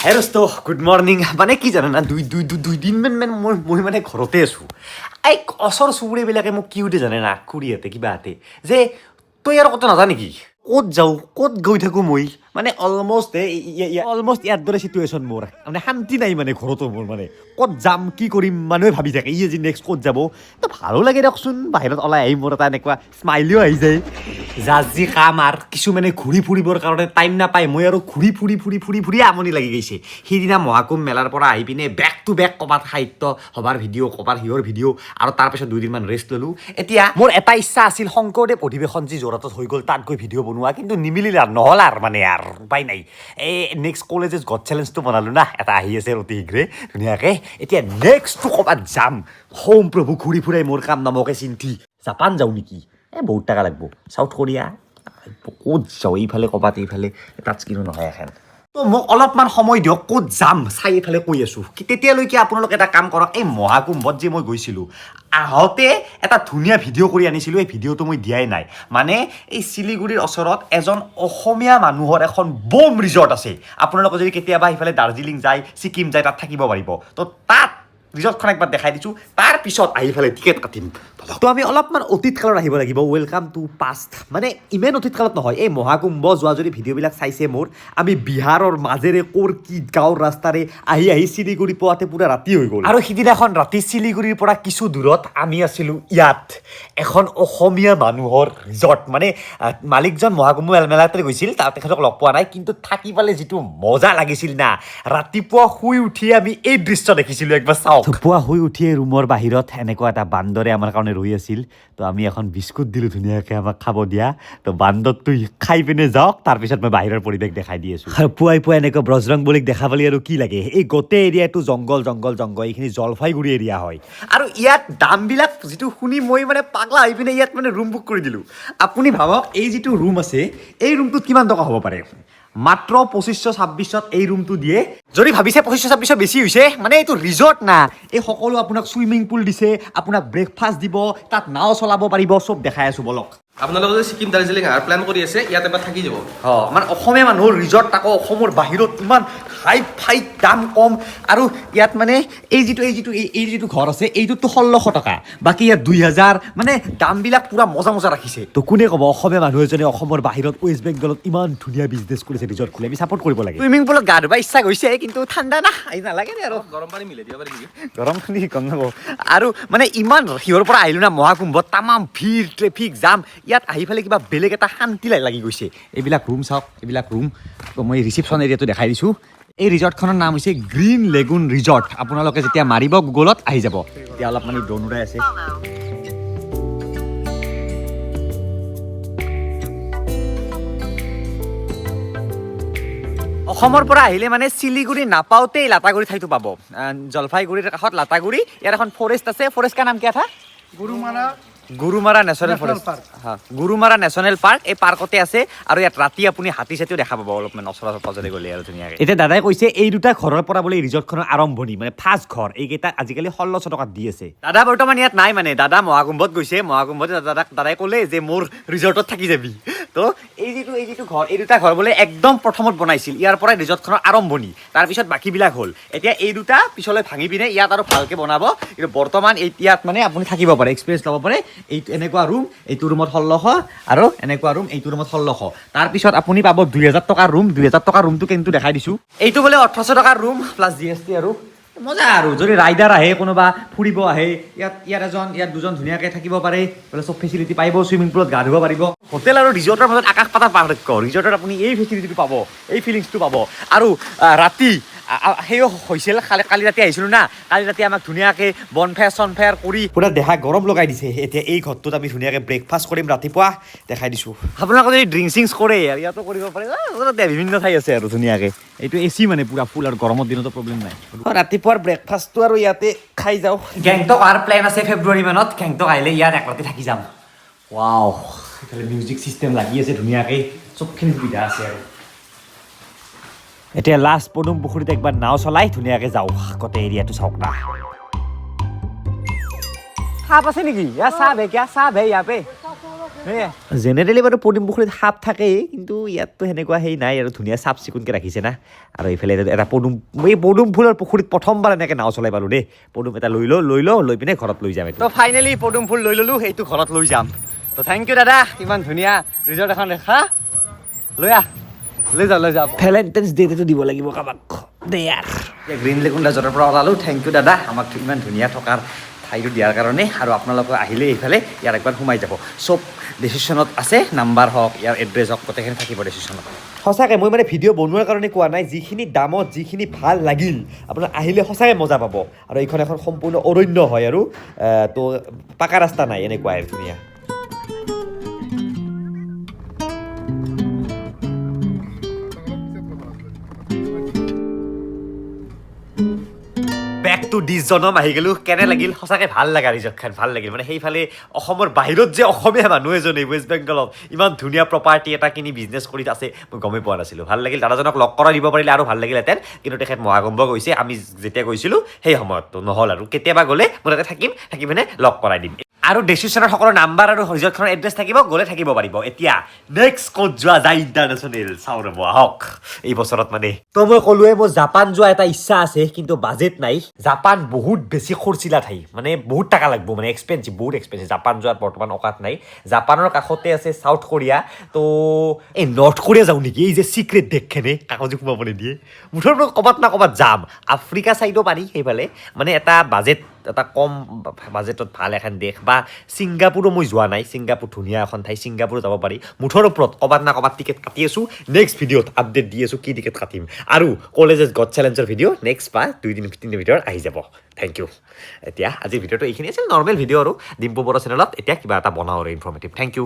হে দোস্ত, good morning. মানে কি জানা না, দুই দুই দুই দুইদিনমান মান মই মানে ঘৰতে আছোঁ। এই ওচৰ চুবুৰীয়াবিলাকে মোক কি সুধে জানে না, খুৰীহঁতে কিবাহঁতে যে তই আৰু ক'তো নাজা নেকি, ক'ত যাওঁ, ক'ত গৈ থাকোঁ মই। মানে অলমষ্ট অলমষ্ট ইয়াৰ দৰে চিটুৱেশ্যন মোৰ, মানে শান্তি নাই মানে ঘৰতো মোৰ, মানে ক'ত যাম কি কৰিম মানুহে ভাবি থাকে ই আজি নেক্সট ক'ত যাব। তো ভালো লাগে দিয়কচোন, বাহিৰত ওলাই আহি মোৰ এটা এনেকুৱা স্মাইলিও আহি যায়। যাৰ যি কাম আৰু কিছুমানে ঘূৰি ফুৰিবৰ কাৰণে টাইম নাপায়, মই আৰু ঘূৰি ফুৰি ফুৰি ফুৰি ফুৰি আমনি লাগি গৈছে। সিদিনা মহাকুম্ভ মেলাৰ পৰা আহি পিনে বেক টু বেক ক'ৰবাত সাহিত্য সভাৰ ভিডিঅ', ক'ৰবাত সিহৰ ভিডিঅ', আৰু তাৰপিছত দুদিনমান ৰেষ্ট ল'লোঁ। এতিয়া মোৰ এটা ইচ্ছা আছিল শংকৰদেৱ অধিৱেশন যি যোৰহাটত হৈ গ'ল তাত গৈ ভিডিঅ' বনোৱা, কিন্তু নিমিলিল আৰু, নহ'ল আৰু, মানে আৰু উপায় নাই। এই নেক্সট কলেজেছ গড চেলেঞ্জটো বনালোঁ না, এটা আহি আছে অতি শীঘ্ৰে ধুনীয়াকৈ। এতিয়া নেক্সটটো ক'ৰবাত যাম, হোম প্ৰভু ঘূৰি ফুৰাই মোৰ কাম নামকে চিন্তি। জাপান যাওঁ নেকি? এই বহুত টকা লাগব। চাউথ কোৰিয়া ক'ত যাওঁ, এইফালে ক'ৰবাত এইফালে টাচ কিনো নহয় এখন। তো মোক অলপমান সময় দিয়ক, ক'ত যাম চাই এইফালে কৈ আছোঁ। তেতিয়ালৈকে আপোনালোকে এটা কাম কৰক, এই মহাকুম্ভত যে মই গৈছিলোঁ আহোঁতে এটা ধুনীয়া ভিডিঅ' কৰি আনিছিলোঁ, এই ভিডিঅ'টো মই দিয়াই নাই। মানে এই শিলিগুৰিৰ ওচৰত এজন অসমীয়া মানুহৰ এখন বম ৰিজৰ্ট আছে। আপোনালোকে যদি কেতিয়াবা সিফালে দাৰ্জিলিং যায়, ছিকিম যায়, তাত থাকিব পাৰিব। তো তাত ৰিজৰ্টখন একবাৰ দেখাই দিছোঁ, তাৰপিছত আহি পেলাই টিকেট কাটিম। তো আমি অলপমান অতীত কালত আহিব লাগিব, welcome to past. মানে ইমান অতীত কালত নহয়, এই মহাকুম্ভ যোৱা যদি ভিডিঅ'বিলাক চাইছে মোৰ, আমি বিহাৰৰ মাজেৰে ক'ৰ কি গাঁৱৰ ৰাস্তাৰে আহি আহি শিলিগুৰি পোৱাতে পূৰা ৰাতি হৈ গ'ল। আৰু সিদিনাখন ৰাতি শিলিগুৰিৰ পৰা কিছু দূৰত আমি আছিলোঁ ইয়াত এখন অসমীয়া মানুহৰ ৰিজৰ্ট। মানে মালিকজন মহাকুম্ভ মেলাতে গৈছিল, তাত তেখেতক লগ পোৱা নাই, কিন্তু থাকি পেলাই যিটো মজা লাগিছিল না, ৰাতিপুৱা শুই উঠিয়ে আমি এই দৃশ্য দেখিছিলোঁ। একবাৰ চাওক। পুৱা শুই উঠিয়ে ৰুমৰ বাহিৰত এনেকুৱা এটা বান্দৰে আমাৰ কাৰণে ৰৈ আছিল। তো আমি এখন বিস্কুট দিলোঁ ধুনীয়াকৈ আমাক খাব দিয়া। তো বান্দৰটো খাই পিনে যাওক, তাৰপিছত মই বাহিৰৰ পৰিৱেশ দেখাই দি আছোঁ। আৰু পুৱাই পুৱাই এনেকুৱা বজৰং বলীক দেখা পালে আৰু কি লাগে। এই গোটেই এৰিয়াটো জংঘল জংঘল জংঘল, এইখিনি জলপাইগুৰি এৰিয়া হয়। আৰু ইয়াত দামবিলাক যিটো শুনি মই মানে পাগলা হৈ পিনে ইয়াত মানে ৰুম বুক কৰি দিলোঁ। আপুনি ভাবক, এই যিটো ৰুম আছে এই ৰুমটোত কিমান টকা হ'ব পাৰে? মাত্ৰ 2500-26ত এই ৰুমটো দিয়ে। যদি ভাবিছে 2500-26 বেছি হৈছে, মানে এইটো ৰিজৰ্ট না, এই সকলো আপোনাক চুইমিং পুল দিছে, আপোনাক ব্ৰেকফাষ্ট দিব, তাত নাও চলাব পাৰিব, চব দেখাই আছোঁ বলক। আপোনালোকে যদি ছিকিম দাৰ্জিলিং অহাৰ প্লেন কৰি আছে, ইয়াত এবাৰ থাকি যাব। অঁ, মানে অসমীয়া মানুহৰ ৰিজৰ্ট, তাকো অসমৰ বাহিৰত ইমান হাই ফাই দাম কম। আৰু ইয়াত মানে এই যিটো ঘৰ আছে এইটোততো 1600 টকা, বাকী ইয়াত 2000, মানে দামবিলাক পূৰা মজা মজা ৰাখিছে। তো কোনে ক'ব অসমীয়া মানুহ এজনে অসমৰ বাহিৰত ৱেষ্ট বেংগলত ইমান ধুনীয়া বিজনেছ কৰিছে, ৰিজৰ্ট খুলি, আমি ছাপৰ্ট কৰিব লাগে। চুইমিং পুলত গা ধুব ইচ্ছা গৈছে, কিন্তু ঠাণ্ডা না, এই নালাগে দে আৰু। গৰম পানী মিলাই দিব পাৰি নেকি? গৰম পানী গম নাপাওঁ। আৰু মানে ইমান সিহঁৰ পৰা আহিলোঁ না মহাকুম্ভত, তামাম ভিৰ, ট্ৰেফিক জাম, ইয়াত আহি পেলাই কিবা বেলেগ এটা শান্তি লাগি গৈছে। এইবিলাক ৰুম চাওক, এইবিলাক ৰুম। তো মই ৰিচিপশ্যন এৰিয়াটো দেখাই দিছোঁ। এই ৰিজৰ্টখনৰ নাম হৈছে গ্ৰীণ লেগুন ৰিজৰ্ট। আপোনালোকে যেতিয়া মাৰিব গুগলত আহি যাব। এতিয়া অলপ মানে ড্ৰোন উৰাই আছে। অসমৰ পৰা আহিলে মানে শিলিগুৰি নাপাওঁতেই লাটাগুৰি ঠাইটো পাব। জলপাইগুৰিৰ কাষত লাটাগুৰি, ইয়াত এখন ফৰেষ্ট আছে। ফৰেষ্ট কা নাম কি থা? Gorumara. Gorumara national National forest. Park. হা, গৰুমাৰা নেশ্যনেল পাৰ্ক এই পাৰ্কতে আছে। আৰু ইয়াত ৰাতি আপুনি হাতী চাতিও দেখা পাব অলপমান ওচৰত পাজৰে গ'লে আৰু ধুনীয়াকৈ। এতিয়া দাদাই কৈছে এই দুটা ঘৰৰ পৰা বোলে এই ৰিজৰ্টখনৰ আৰম্ভণি, মানে ফাৰ্ষ্ট ঘৰ এইকেইটা আজিকালি 1600 টকাত দি আছে। দাদা বৰ্তমান ইয়াত নাই, মানে দাদা মহাকুম্ভত গৈছে। মহাকুম্ভত দাদাক দাদাই ক'লে যে মোৰ ৰিজৰ্টত থাকি যাবি। তো এই যিটো ঘৰ, এই দুটা ঘৰ বোলে একদম প্ৰথমত বনাইছিল, ইয়াৰ পৰাই ৰিজৰ্টখনৰ আৰম্ভণি, তাৰপিছত বাকীবিলাক হ'ল। এতিয়া এই দুটা পিছলৈ ভাঙি পিনে ইয়াত আৰু ভালকৈ বনাব, কিন্তু বৰ্তমান এই ইয়াত মানে আপুনি থাকিব পাৰে, এক্সপিৰিয়েঞ্চ ল'ব পাৰে। এইটো এনেকুৱা ৰুম, এইটো ৰুমত 1600, আৰু এনেকুৱা ৰুম, এইটো ৰুমত 1600। তাৰপিছত আপুনি পাব 2000 টকাৰ ৰুম। 2000 টকাৰ ৰুমটো কিন্তু দেখাই দিছোঁ। এইটো বোলে 1800 টকাৰ ৰুম প্লাছ GST। আৰু মজা। আৰু যদি ৰাইডাৰ আহে, কোনোবা ফুৰিব আহে, ইয়াত ইয়াত এজন, ইয়াত দুজন ধুনীয়াকৈ থাকিব পাৰে, বোলে চব ফেচিলিটি পাব, চুইমিং পুলত গা ধুব পাৰিব। হোটেল আৰু ৰিজৰ্টৰ মাজত আকাশ পাতাল পাৰ্থক্য। ৰিজৰ্টত আপুনি এই ফেচিলিটিটো পাব, এই ফিলিংছটো পাব। আৰু ৰাতি সেয়ো হৈছিল, কালি ৰাতি আহিছিলোঁ না, কালি ৰাতি আমাক ধুনীয়াকৈ বনফায়াৰ চনফায়াৰ কৰি পূৰা দেহা গৰম লগাই দিছে। এতিয়া এই ঘৰটোত আমি ধুনীয়াকৈ ব্ৰেকফাষ্ট কৰিম ৰাতিপুৱা, দেখাই দিছোঁ। আপোনালোকে যদি ড্ৰিংক চিংছ কৰে আৰু ইয়াতো কৰিব পাৰে। ওচৰতে বিভিন্ন ঠাই আছে আৰু ধুনীয়াকৈ। এইটো এ চি মানে পূৰা ফুল, আৰু গৰমৰ দিনতো প্ৰব্লেম নাই। ৰাতিপুৱাৰ ব্ৰেকফাষ্টটো আৰু ইয়াতে খাই যাওঁ। গেংটক অহাৰ প্লেন আছে ফেব্ৰুৱাৰী মানত। গেংটক আহিলে ইয়াত এক ৰাতি থাকি যাম। ৱাও, এইফালে মিউজিক চিষ্টেম লাগি আছে ধুনীয়াকৈ, চবখিনি সুবিধা আছে। আৰু এতিয়া লাষ্ট পদুম পুখুৰীত একবাৰ নাও চলাই ধুনীয়াকৈ যাওঁ। গোটেই এৰিয়াটো চাওক না। সাপ আছে নেকি? ইয়াত সাপ হে, কিয়া সাপ হে ইয়াতে? জেনেৰেলি বাৰু পদুম পুখুৰীত সাপ থাকেই, কিন্তু ইয়াততো সেনেকুৱা সেই নাই আৰু, ধুনীয়া চাফ চিকুণকৈ ৰাখিছে না। আৰু এইফালে এটা পদুম, এই পদুম ফুলৰ পুখুৰীত প্ৰথমবাৰ এনেকৈ নাও চলাই পালোঁ দেই। পদুম এটা লৈ লওঁ, লৈ লওঁ, লৈ পিনে ঘৰত লৈ যাম। তো ফাইনেলি পদুম ফুল লৈ ল'লোঁ, সেইটো ঘৰত লৈ যাম। তো thank U দাদা, ইমান ধুনীয়া ৰিজৰ্ট এখন দেখা। লৈ আহ, লৈ যাওঁ, লৈ যাওঁ। ভেলেণ্টাইন্স ডেটো দিব লাগিব কাৰোবাক দে ইয়াৰ। গ্ৰীণ লেগুন ৰিজৰ্টৰ পৰা ওলালোঁ। Thank U দাদা, আমাক ইমান ধুনীয়া থকাৰ ঠাইটো দিয়াৰ কাৰণে। আৰু আপোনালোকে আহিলে এইফালে ইয়াত একবাৰ সোমাই যাব। চব ডিচিশ্যনত আছে, নাম্বাৰ হওক, ইয়াৰ এড্ৰেছ হওক, গোটেইখিনি থাকিব ডিচিশ্যনত। সঁচাকৈ মই মানে ভিডিঅ' বনোৱাৰ কাৰণে কোৱা নাই, যিখিনি দামত যিখিনি ভাল লাগিল, আপোনাৰ আহিলে সঁচাকৈ মজা পাব। আৰু এইখন এখন সম্পূৰ্ণ অৰণ্য হয় আৰু তো পাকা ৰাস্তা নাই, এনেকুৱাই ধুনীয়া। বেক টু দিছ জনম আহি গ'লোঁ। কেনে লাগিল? সঁচাকৈ ভাল লগা ৰিজৰ্টখন, ভাল লাগিল। মানে সেইফালে অসমৰ বাহিৰত যে অসমীয়া মানুহ এজনে ৱেষ্ট বেংগলত ইমান ধুনীয়া প্ৰপাৰ্টি এটা কিনি বিজনেছ কৰি আছে, মই গমেই পোৱা নাছিলোঁ। ভাল লাগিল। দাদাজনক লগ কৰাই দিব পাৰিলে আৰু ভাল লাগিলহেঁতেন, কিন্তু তেখেত মহাকুম্ভ গৈছে, আমি যেতিয়া গৈছিলোঁ সেই সময়ত তো নহ'ল। আৰু কেতিয়াবা গ'লে মই তাতে থাকিম, থাকি পিনে লগ কৰাই দিম। আৰু ডেচিশ্যনৰ সকলো নাম্বাৰ আৰু ৰিজৰ্টখনৰ এড্ৰেছ থাকিব, গ'লে থাকিব পাৰিব। এতিয়া নেক্সট ক'ত যোৱা যায় ইণ্টাৰনেশ্যনেল চাওঁ ৰ'ব, আহক এই বছৰত। মানে তো মই ক'লোৱে, মোৰ জাপান যোৱা এটা ইচ্ছা আছে, কিন্তু বাজেট নাই। জাপান বহুত বেছি খৰচিলা ঠাই, মানে বহুত টকা লাগিব, মানে এক্সপেঞ্চিভ, বহুত এক্সপেঞ্চিভ। জাপান যোৱাত বৰ্তমান অকাত নাই। জাপানৰ কাষতে আছে চাউথ কোৰিয়া, তো এই নৰ্থ কোৰিয়া যাওঁ নেকি? এই যে চিক্ৰেট দেশখনে কাগজে সোমাব নিদিয়ে। মুঠৰ ওপৰত ক'ৰবাত না ক'ৰবাত যাম। আফ্ৰিকা চাইডো পাৰি সেইফালে, মানে এটা বাজেট, এটা কম বাজেটত ভাল এখন দেশ। বা ছিংগাপুৰো মই যোৱা নাই, ছিংগাপুৰ ধুনীয়া এখন ঠাই, ছিংগাপুৰো যাব পাৰি। মুঠৰ ওপৰত ক'ৰবাত না ক'ৰবাত টিকেট কাটি আছোঁ, নেক্সট ভিডিঅ'ত আপডেট দি আছোঁ কি টিকেট কাটিম। আৰু কলেজেছ গড চেলেঞ্জৰ ভিডিঅ' নেক্সট বা 2 দিন 3 দিনৰ ভিতৰত আহি যাব। Thank U. এতিয়া আজিৰ ভিডিঅ'টো এইখিনি আছিল, নৰ্মেল ভিডিঅ' আৰু ডিম্পু বড়ো চেনেলত এতিয়া কিবা এটা বনাওঁ আৰু ইনফৰ্মেটিভ। Thank U.